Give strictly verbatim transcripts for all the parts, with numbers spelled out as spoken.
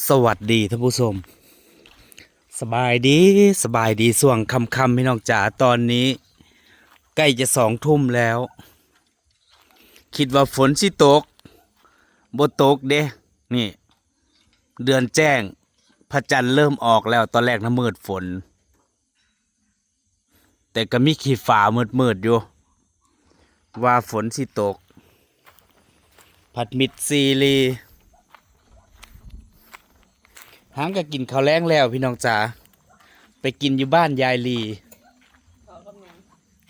สวัสดีท่านผู้ชม สบายดี สบายดี ช่วงค่ำๆ พี่น้องจ๋า ตอนนี้ใกล้จะสองทุ่มแล้ว คิดว่าฝนสิตก บ่ตกเด้ นี่ เดือนแจ้ง พระจันทร์เริ่มออกแล้ว ตอนแรกนะมืดฝน แต่ก็มีขี้ฟ้ามืดๆ อยู่ ว่าฝนสิตก ผัดมิตรซีรีหางก็กินข้าวแลงแล้วพี่น้องจ๋า ไปกินอยู่บ้านยายลี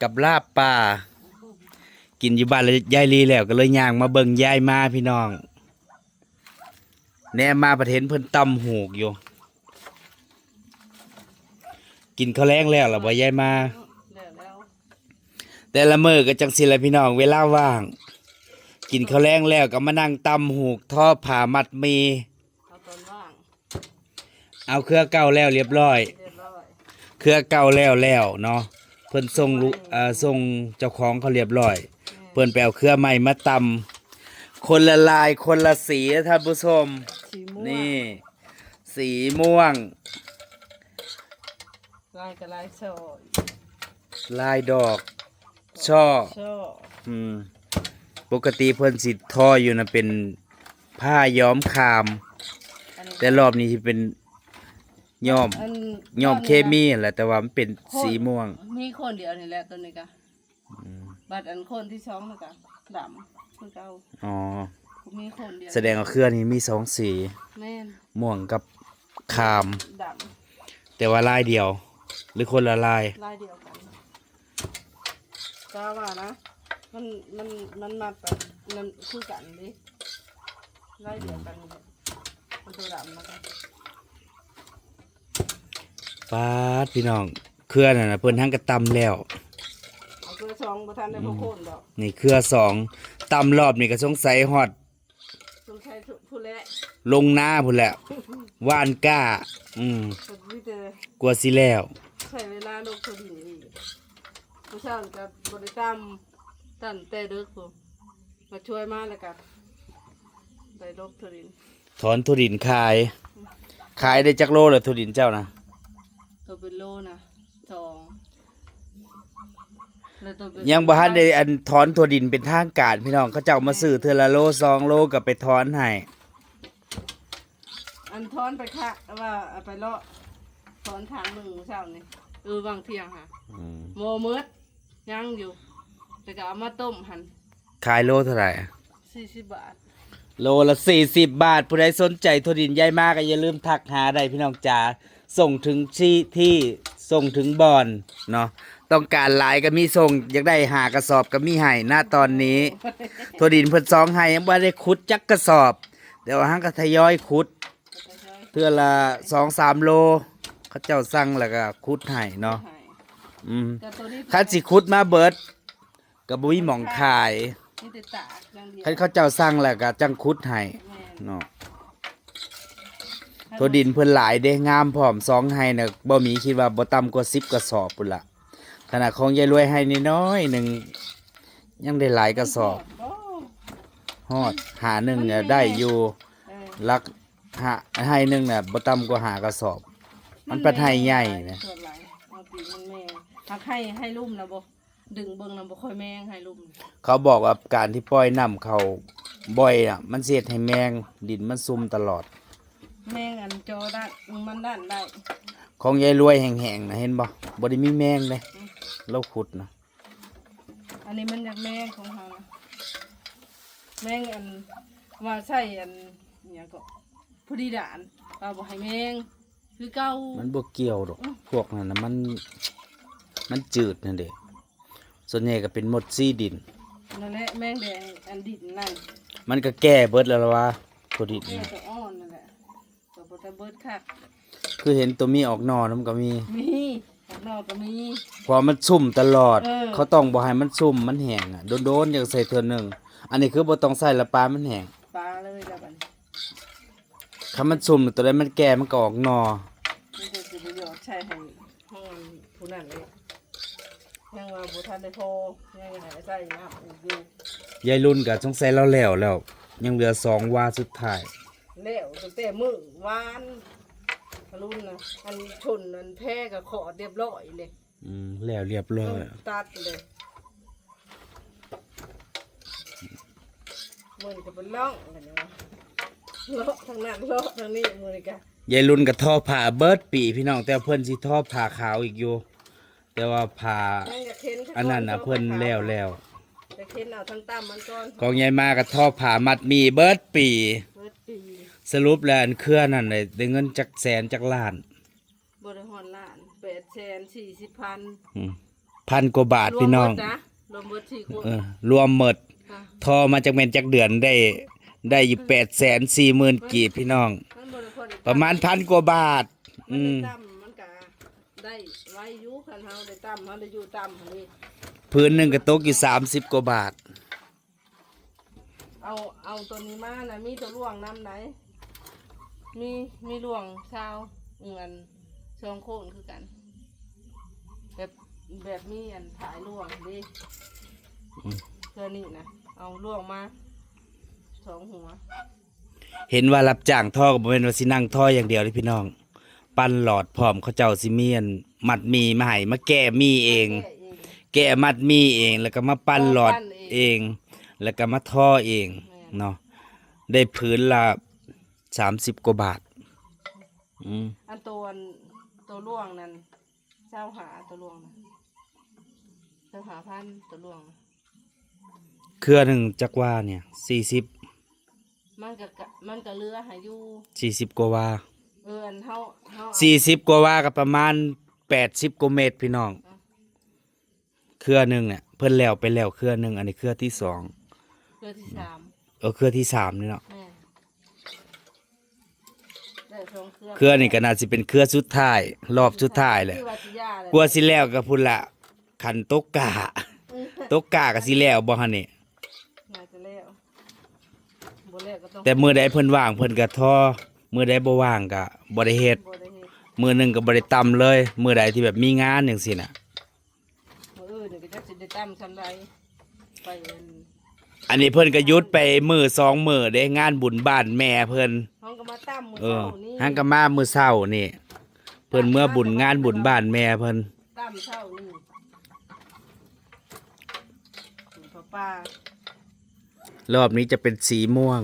กับลาบปลา กินอยู่บ้านยายลีแล้วก็เลยย่างมาเบิ่งยายมาพี่น้อง แนมมาผัดเห็นเพิ่นตำหูกอยู่ กินข้าวแลงแล้วล่ะบ่ยายมา แล้วแล้ว แต่ละมื้อก็จังซี่แหละพี่น้อง เวลาว่าง กินข้าวแลงแล้วก็มานั่งตำหูก ทอผ้ามัดหมี่ เอาตอนว่าง เอาเครือเก่าแล้วเรียบร้อย เรียบร้อย เครือเก่าแล้วแล้วเนาะ เพิ่นส่งลูก เอ่อ ส่งเจ้าของเขาเรียบร้อย เพิ่นไปเอาเครือใหม่มาตำ คนละลายคนละสีนะท่านผู้ชม สีม่วง นี่ สีม่วง ลายกับลายช่อ ลายดอก ช่อ ช่อ อืม ปกติเพิ่นสิทออยู่นะเป็นผ้าย้อมคราม อันนี้ แต่รอบนี้สิเป็นย้อม อัน ย้อมเคมีแหละ แต่ว่ามันเป็น คน สีม่วง มีคนเดียวนี่แหละตัวนี้กะ อืม บัดอันคนที่สองนี่กะดำคือเก่า อ๋อ มีคนเดียว แสดงว่าเครือนี้มีสองสี แม่น ม่วงกับคราม ดำ แต่ว่าลายเดียว หรือคนละลาย ลายเดียวกัน กาว่านะ มัน มัน มันมัดไป มันคือกันเด้ ลายเดียวกันนี่แหละ มันตัวดำนะคะ ป๊าดพี่น้อง เครือนั่นน่ะ เพิ่นหั้งกะตำแล้ว เอาเครือสองบ่ทันได้พอโค่นดอก นี่เครือสอง ตำรอบนี้ก็สงสัยฮอด สงสัยผู้แล ลงนาพุ้นแหละ หว่านกล้า อืม มันมีแต่ กว่าสิแล้ว ใช้เวลาลกถั่วดินอีก มื้อเช้านี่ก็บ่ได้ตำ ตั้งแต่เดิกพุ้น มาช่วยมาแล้วก็ได้ลกถั่วดิน ถอนถั่วดินขาย ขายได้จักโลแล้วถั่วดินเจ้านะ ตัวเป็นโลนะ สอง แล้วตัวเป็น ยังบ่ทันได้อันถอนถั่วดินเป็นทางการพี่น้อง เขาเจ้ามาซื้อเทื่อละโลสองโลก็ไปถอนให้ อันถอนไปค่ะ ว่าเอาไปเลาะ ถอนทางหนึ่งเช้านี่ เออ วางเที่ยงค่ะ อืม บ่หมด ยังอยู่ แต่ก็เอามาต้มหั่น ขายโลเท่าไหร่ สี่สิบบาท โลละสี่สิบบาท ผู้ใดสนใจถั่วดินยายมาก็อย่าลืมทักหาได้พี่น้องจ๋า ส่งถึงที่ ที่ ส่งถึงบ่อนเนาะ ต้องการหลายก็มีส่ง อยากได้ห้ากระสอบก็มีให้นะตอนนี้ ถั่วดินเพิ่นสองไฮ่ยังบ่ได้ขุดจักกระสอบ แต่ว่าหั้งก็ทยอยขุด เทื่อละสองสามโล เขาเจ้าสั่งแล้วก็ขุดให้เนาะ ให้ อืม แต่ตัวนี้ คันสิขุดมาเบิด ก็บ่มีหม่องขาย มีแต่ตากอย่างเดียว คันเขาเจ้าสั่งแล้วก็จั่งขุดให้ แม่น เนาะ ถั่วดินเพิ่นหลายเด้ งามพร้อม สองไฮ่น่ะ บ่มี คิดว่าบ่ต่ำกว่าสิบกระสอบพุ้นล่ะ ขนาดของยายรวยไฮ่น้อยๆหนึ่ง ยังได้หลายกระสอบ โอ้ ฮอด ห้าหนึ่งเนี่ยได้อยู่ เออ หลัก ห้า ไฮ่หนึ่งน่ะ บ่ต่ำกว่าห้ากระสอบ มันเป็นไฮ่ใหญ่นะ ส่วนหลาย เอาปีมันแม่ หากไฮ่ ไฮ่ลุ่มนะบ่ ดึงเบิ่งนะบ่ค่อยแมงไฮ่ลุ่ม เขาบอกว่าการที่ปล่อยน้ำเข้าบ่อยน่ะ มันสิเฮ็ดให้แมง ดินมันซุ่มตลอด แมงอันจอด้าน มันด้านได้ ของยายรวยแห้งๆนะ เห็นบ่ บ่ได้มีแมงเลย อืม เราขุดนะ อันนี้มันอยากแมงของเฮานะ แมงอัน ว่าใส่อัน อิหยังก็ พอดีด่าน ว่าบ่ให้แมง คือเก่า มันบ่เกี่ยวดอก อืม พวกนั้นน่ะมัน มันจืดนั่นเด้ ส่วนใหญ่ก็เป็นมดซีดิน นั่นแหละ แมงแดงอันดินนั่น มันก็แก่เบิดแล้วล่ะวะ ตัวดิน แก่ น่ะ ตัวอ่อนนั่นแหละ ก็บ่ได้เบิดคัก คือเห็นตัวมีออกหน่อมันก็มี มี ออกหน่อก็มี เพราะมันซุ่มตลอด เออ เขาต้องบ่ให้มันซุ่ม มันแห้งอะ โดนๆจั่งใส่เทื่อหนึ่ง อันนี้คือบ่ต้องใส่ละ ปลามันแห้ง ปลาเลยจ้ะบัดนี้ คันมันซุ่ม ตัวใดมันแก่มันก็ออกหน่อ มันก็สิไปหยอดใส่ให้ห้องผู้นั้นเลย ยังว่าบ่ทันได้พอ ยังให้ใส่น้ำอีกอยู่ ยายรุ่นก็สงสัยเราแล้วแล้ว ยังเหลือสองวาสุดท้าย แล้วตั้งแต่มื้อวาน รุ่นนะ อันชนอันแพก็ขอดเรียบร้อยเลย อืม แล้วเรียบร้อย ตัดเลย มันก็เป็นร่องกันนะ เลาะทางนั้นเลาะทางนี้ มือนี่กะ ยายรุ่นก็ทอผ้าเบิดปีพี่น้อง แต่เพิ่นสิทอผ้าขาวอีกอยู่ แต่ว่าผ้า ยังอยากเห็น อันนั้นน่ะเพิ่นแล้วแล้ว อยากเห็นเอาทั้งตั้มมันก่อน ของยายมาก็ทอผ้ามัดหมี่เบิดปี เบิดปี สรุปแล้วอันเครือนั่นได้ได้เงินจักแสนจักล้าน บ่ได้ฮอดล้าน แปดแสนสี่สิบพัน อืม พันกว่าบาทพี่น้อง รวมเบิดนะ รวมเบิดสี่คน เออ รวมหมด ค่ะ ทอมาจากแม่นจักเดือนได้ ได้อยู่แปดแสนสี่หมื่นกีบพี่น้อง มันบ่ได้พอได้ ประมาณพันกว่าบาท อืม ตั้มมันก็ได้ไว้อยู่ คันเฮาได้ตั้ม เฮาได้อยู่ตั้มนี่ พื้นหนึ่งก็ตกอยู่สามสิบกว่าบาท เอา เอาตัวนี้มานะ มีตัวล่วงน้ำไหน มี มีล่วงซาว อืม อันสองโคนคือกัน แบบ แบบมีอันผายล่วงเด้ อืม เทื่อนี้นะ เอาล่วงมาสองหัว เห็นว่ารับจ้างทอก็บ่แม่นว่าสินั่งทออย่างเดียวเด้พี่น้อง ปั้นหลอดพร้อม เขาเจ้าสิมีอันมัดหมี่มาให้ มาแกะหมี่เอง แกะเอง แกะมัดหมี่เอง แล้วก็มาปั้นหลอด ปั้นเอง เอง แล้วก็มาทอเอง แม่น เนาะ ได้ผืนละสามสิบกว่าบาท อืม อันตัวอันตัวล่วงนั่น เจ้าหาตัวล่วงนะ เจ้าหาพันตัวล่วงนะ เครือหนึ่งจักว่าเนี่ย สี่สิบ มันก็กะ มันก็เหลือให้อยู่ สี่สิบกว่าว่า เออ อันเฮา เฮาเอา สี่สิบกว่าว่าก็ประมาณแปดสิบกว่าเมตรพี่น้อง เครือหนึ่งเนี่ย เพิ่นแล้วไปแล้วเครือหนึ่ง อันนี้เครือที่สอง เครือที่สาม เออ เครือที่สามนี่เนาะ แม่น ได้สองเครือ เครือนี่ก็น่าสิเป็นเครือสุดท้าย รอบสุดท้ายแหละ คือว่าสิยาเลย กว่าสิแล้วก็พุ่นละ คันตกกา ตกกาก็สิแล้วบ่หั่นนี่ น่าจะแล้ว บ่แล้วก็ต้อง แต่มื้อใดเพิ่นว่างเพิ่นก็ทอ มื้อใดบ่ว่างก็บ่ได้เฮ็ด บ่ได้เฮ็ด มื้อหนึ่งก็บ่ได้ตำเลย มื้อใดที่แบบมีงานจังซี่น่ะ มื้ออื่นนี่ก็จักสิได้ตำซำใด ไปอัน อันนี้เพิ่นก็หยุดไปมื้อสองมื้อเด้ งานบุญบ้านแม่เพิ่น เฮาก็มาตำมื้อ เออ เช้านี้ หั้นก็มามื้อเช้านี่ เพิ่นเมื่อบุญงานบุญบ้านแม่เพิ่น ตำเช้านี้ กินข้าวปลา รอบนี้จะเป็นสีม่วง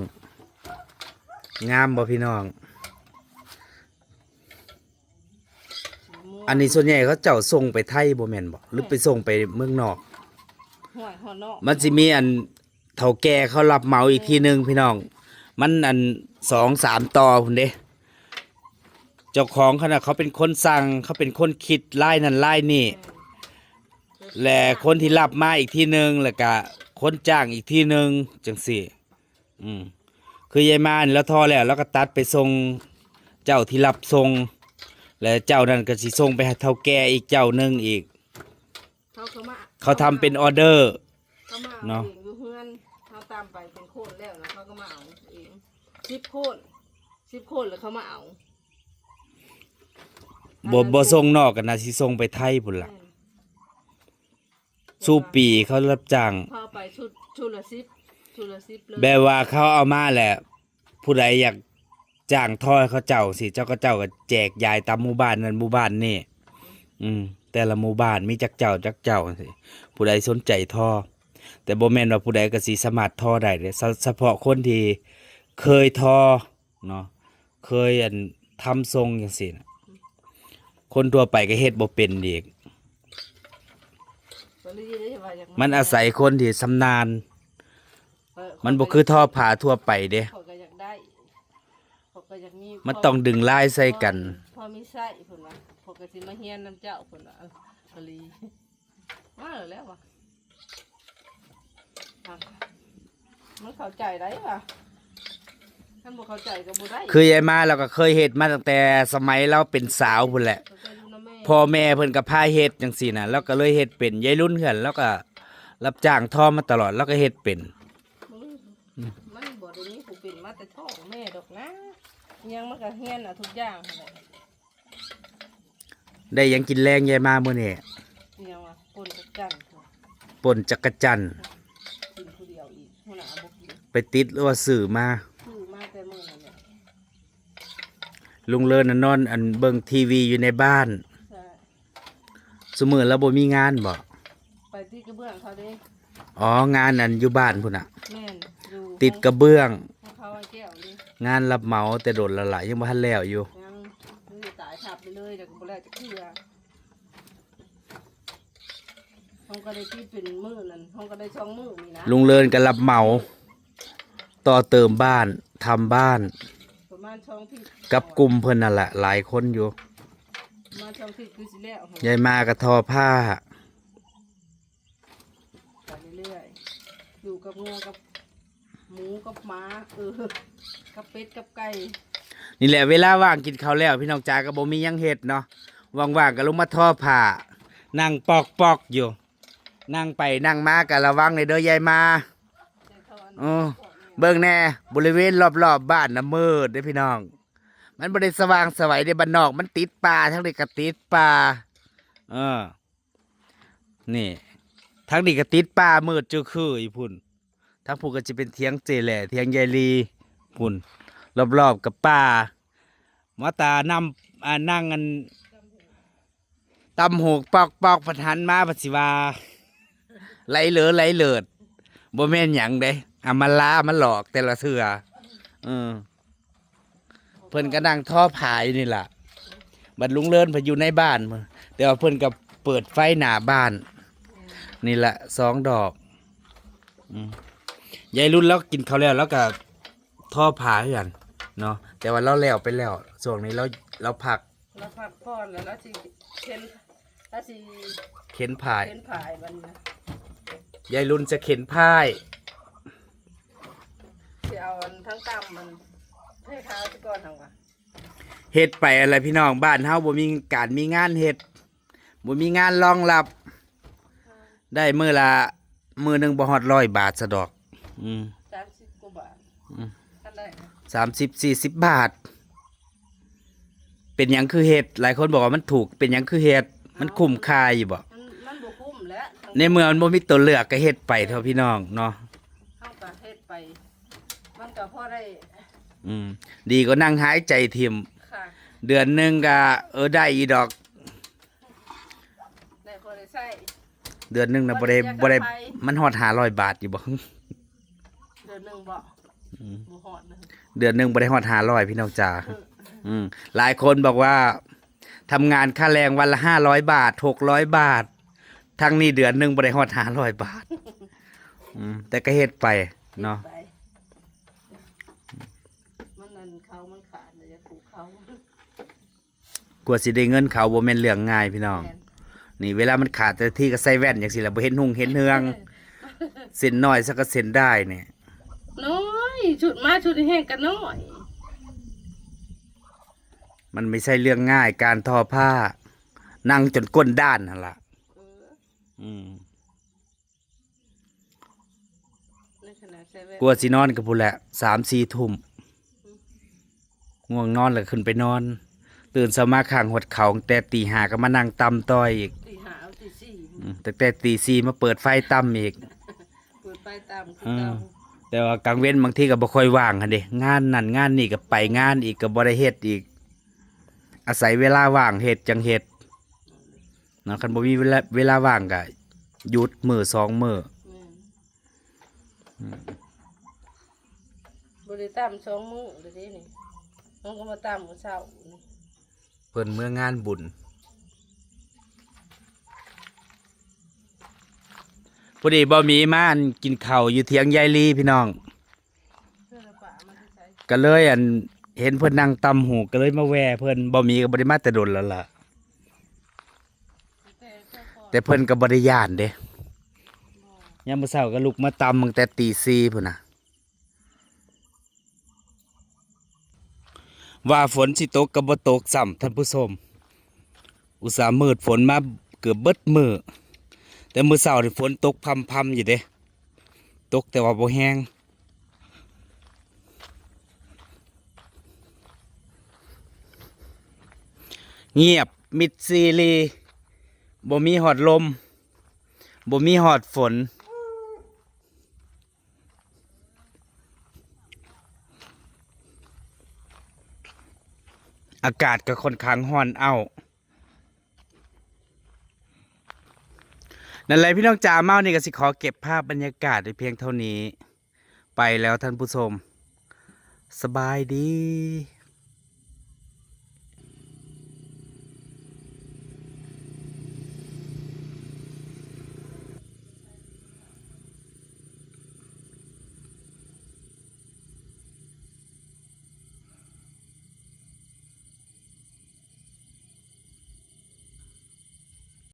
งามบ่พี่น้อง สีม่วง อันนี้ส่วนใหญ่เขาเจ้าส่งไปไทยบ่แม่นบ่ หรือไปส่งไปเมืองนอก ห้วยฮอดนอก มันสิมีอันเฒ่าแก่เขารับเหมาอีกทีหนึ่งพี่น้อง มันอันสองสามต่อพุ้นเด้ เจ้าของเขาน่ะเขาเป็นคนสั่ง เขาเป็นคนคิดลายนั่นลายนี่ และคนที่รับมาอีกทีหนึ่ง แล้วก็คนจ้างอีกทีหนึ่ง จังซี่ อืม คือยายมานี่แล้วทอแล้ว แล้วก็ตัดไปส่งเจ้าที่รับส่ง และเจ้านั่นก็สิส่งไปให้เฒ่าแก่อีกเจ้าหนึ่งอีก เขาเขามา เขาทำเป็นออเดอร์ เขามาเอา เนาะ เองอยู่เฮือน เขาตำไปเป็นโคนแล้วนะ เขาก็มาเอาเอง สิบโคนสิบโคนแล้วเขามาเอา บ่บ่ส่งนอกกันนะ สิส่งไปไทยพุ้นละ แม่น สู่ปีเขารับจ้าง เขาเอาไปชุด ชุดละสิบ ชุดละสิบเลย แบบว่าเขาเอามาแหละ ผู้ใดอยากจ้างทอเขาเจ้าสิ เจ้าก็เจ้าก็แจกยายตามหมู่บ้านนั้นหมู่บ้านนี่ อืม แต่ละหมู่บ้านมีจักเจ้าจักเจ้าสิ ผู้ใดสนใจทอ แต่บ่แม่นว่าผู้ใดก็สิสามารถทอได้เด้ เฉ- เฉพาะคนที่เคยทอเนาะ เคยอันทำทรงจังซี่น่ะ คนทั่วไปก็เฮ็ดบ่เป็นอีก ก็เลยได้ว่าอยาก มันอาศัยคนที่ชำนาญ เออ มันบ่คือทอผ้าทั่วไปเด้ ข้อยก็อยากได้ ข้อยก็อยากมี มันต้องดึงลายใส่กัน พอมีไส้เพิ่นว่า ข้อยก็สิมาเฮียนนำเจ้าเพิ่นว่า เออ อีหลี มาแล้วว่ะ อ่ะ มันเข้าใจได้ว่ะ คันบ่เข้าใจก็บ่ได้ คือยายมาเราก็เคยเฮ็ดมาตั้งแต่สมัยเราเป็นสาวพุ้นแหละ ข้อยก็อยู่นำแม่ พ่อแม่เพิ่นก็พาเฮ็ดจังซี่น่ะ เราก็เลยเฮ็ดเป็น ยายรุ่นเฮือน เราก็รับจ้างทอมาตลอด เราก็เฮ็ดเป็น มันบ่ได้มีผู้เป็นมาแต่ท้องแม่ดอกนะ ยังมันก็เฮียนเอาทุกอย่างหั่นแหละ ได้หยังกินแลงยายมามื้อนี้ เอียงวะ ป่นจักจั่นค่ะ ป่นจักจั่น กินผู้เดียวอีก หัวหน้าบ่กิน ไปติดหรือว่าซื้อมา ซื้อมาแต่มื้อนั้นแหละ ลุงเลินน่ะนอนอันเบิ่งทีวีอยู่ในบ้าน ใช่ ซุมื้อลาวบ่มีงานบ่ ไปติดกระเบื้องเขาเด้ อ๋อ งานอันอยู่บ้านพุ้นน่ะ แม่น อยู่ติดกระเบื้อง ของเขาไอ้แก้วนี่ งานรับเหมาแต่โดนและล่ะ ยังบ่ทันแล้วอยู่ ยัง คือตายทับไปเลย แล้วก็บ่แล้วจักเทื่อ ห้องก็ได้ติดเป็นมื้อนั่น ห้องก็ได้สองมื้อนี่นะ ลุงเลินก็รับเหมา ต่อเติมบ้าน ทำบ้าน ประมาณสองอาทิตย์ กับกลุ่มเพิ่นนั่นแหละ หลายคนอยู่ ประมาณสองอาทิตย์คือสิแล้ว ยายมาก็ทอผ้า ไปเรื่อยๆ อยู่กับงัวกับหมูกับหมา เออ กับเป็ดกับไก่ นี่แหละเวลาว่างกินข้าวแล้ว พี่น้องจ๋าก็บ่มีหยังเฮ็ดเนาะ ว่างๆก็ลงมาทอผ้า นั่งปอกๆอยู่ นั่งไปนั่งมาก็ระวังเลยเด้อยายมา แต่เขาอัน เออ เบิ่งแน่ บริเวณรอบๆบ้านน่ะมืดเด้อพี่น้อง มันบ่ได้สว่างไสเด้ บ้านนอกมันติดป่า ทางนี้ก็ติดป่า เออ นี่ ทางนี้ก็ติดป่ามืดจือคืออยู่พุ้น ทางพุ้นก็สิเป็นเถียงเจแหล่ เถียงยายลีพุ้น รอบๆกับป่า หมอตานำ อ่า นั่งอัน ตำหูกปอกๆ พัดหันมาพัดสิว่า ไหลเหลอไหลเหลิด บ่แม่นหยังเด้ อำมะลามาหลอกแต่ละเทื่อ เออ เพิ่นก็นั่งทอผ้าอยู่นี่ล่ะ บัดลุงเลินเพิ่นอยู่ในบ้านพุ้น แต่ว่าเพิ่นก็เปิดไฟหน้าบ้าน นี่ล่ะ สองดอก อืม ยายรุ่นลาวกินข้าวแล้ว ลาวก็ทอผ้าคือกันเนาะ แต่ว่าลาวแล้วไปแล้ว ช่วงนี้ลาว ลาวพัก ลาวพักผ่อนแล้ว ลาวสิเข็น ลาวสิเข็นผ้า เข็นผ้าบัดนี้นะ ยายรุ่นจะเข็นผ้า สิเอาอันทั้งตำมันให้เขาซะก่อนหั่นวะ เฮ็ดไปอะไรพี่น้อง บ้านเฮาบ่มีการมีงานเฮ็ด บ่มีงานรองรับ ได้มื้อละ มื้อหนึ่งบ่ฮอดร้อยบาทซะดอก อืม สามสิบกว่าบาท อืม คันได้นะ สามสิบ สี่สิบบาท เป็นหยังคือเฮ็ด หลายคนบอกว่ามันถูก เป็นหยังคือเฮ็ด มันคุ้มค่าอยู่บ่ มัน มันบ่คุ้มแหละ ในเมื่อมันบ่มีตัวเลือกก็เฮ็ดไปเถาะพี่น้องเนาะ เฮาก็เฮ็ดไป มันก็พอได้ อืม ดีกว่านั่งหายใจถิ่ม ค่ะ เดือนหนึ่งก็ เออ ได้อีดอก ได้พอได้ใช้ เดือนหนึ่งนะ บ่ได้ บ่ได้ มันฮอดห้าร้อยบาทอยู่บ่ เดือนหนึ่งบ่ อืม บ่ฮอดเลย เดือนหนึ่งบ่ได้ฮอดห้าร้อย พี่น้องจ๋า เออ อืม หลายคนบอกว่าทำงานค่าแรงวันละห้าร้อยบาท หกร้อยบาท ทั้งนี้เดือนหนึ่งบ่ได้ฮอดห้าร้อยบาท อืม แต่ก็เฮ็ดไปเนาะ ไป มันนั่นเขามันขาดเลย อยากปลูกเขา กว่าสิได้เงินเขาบ่แม่นเรื่องง่ายพี่น้อง แม่น นี่เวลามันขาดแต่ทีก็ใส่แว่นจั่งซี้แหละ บ่เห็นหุ่งเห็นเฮือง เส้นน้อยซะก็เส้นได้นี่ น้อย ชุดมาชุดแห้งก็น้อย มันไม่ใช่เรื่องง่ายการทอผ้า นั่งจนก้นด้านหั่นล่ะ เออ อืม ในขณะใส่แว่น กว่าสินอนก็พู้นแหละ สามสี่ทุ่ม ง่วงนอนแล้วขึ้นไปนอน ตื่นเช้ามาข้างหดเขาตั้งแต่ตีห้าก็มานั่งตำต่ออีก ตีห้าเอาตีสี่ อืม ตั้งแต่ตีสี่มาเปิดไฟตำอีก เปิดไฟตำคือเก่า เออ แต่ว่ากลางเว็นบางทีก็บ่ค่อยว่างหั่นเด้ งานนั่นงานนี่ก็ไปงานอีก ก็บ่ได้เฮ็ดอีก อาศัยเวลาว่างเฮ็ดจั่งเฮ็ดเนาะ คันบ่มีเวลา เวลาว่างก็หยุดมื้อสองมื้อ แม่น อืม บ่ได้ตำสองมื้อเด้อนี่ มันก็มาตำมื้อเช้านี่ เพิ่นเมืองานบุญ พอดีบ่มีมาอันกินข้าวอยู่เถียงยายลีพี่น้อง เพื่อนเอาปลามาที่ใช้ ก็เลยอันเห็นเพิ่นนั่งตำหูกก็เลยมาแว่เพิ่น บ่มีก็บ่ได้มาแต่โดนแล้วล่ะ แต่เจ้าของ แต่เพิ่นก็บ่ได้ย้านเด้ บ่ ยามมื้อเช้าก็ลุกมาตำตั้งแต่ตีสี่พุ้นน่ะ ว่าฝนสิตกก็บ่ตกซ้ำท่านผู้ชม อุตส่าห์มืดฝนมาเกือบเบิดมื้อ แต่มื้อเช้านี่ฝนตกพรำๆอยู่เด้ ตกแต่ว่าบ่แฮง เงียบมิดซีรี บ่มีฮอดลม บ่มีฮอดฝน อากาศก็ค่อนข้างร้อนเอา นั่นแหละพี่น้องจ๋า เมานี่ก็สิขอเก็บภาพบรรยากาศไว้เพียงเท่านี้ ไปแล้วท่านผู้ชม สบายดี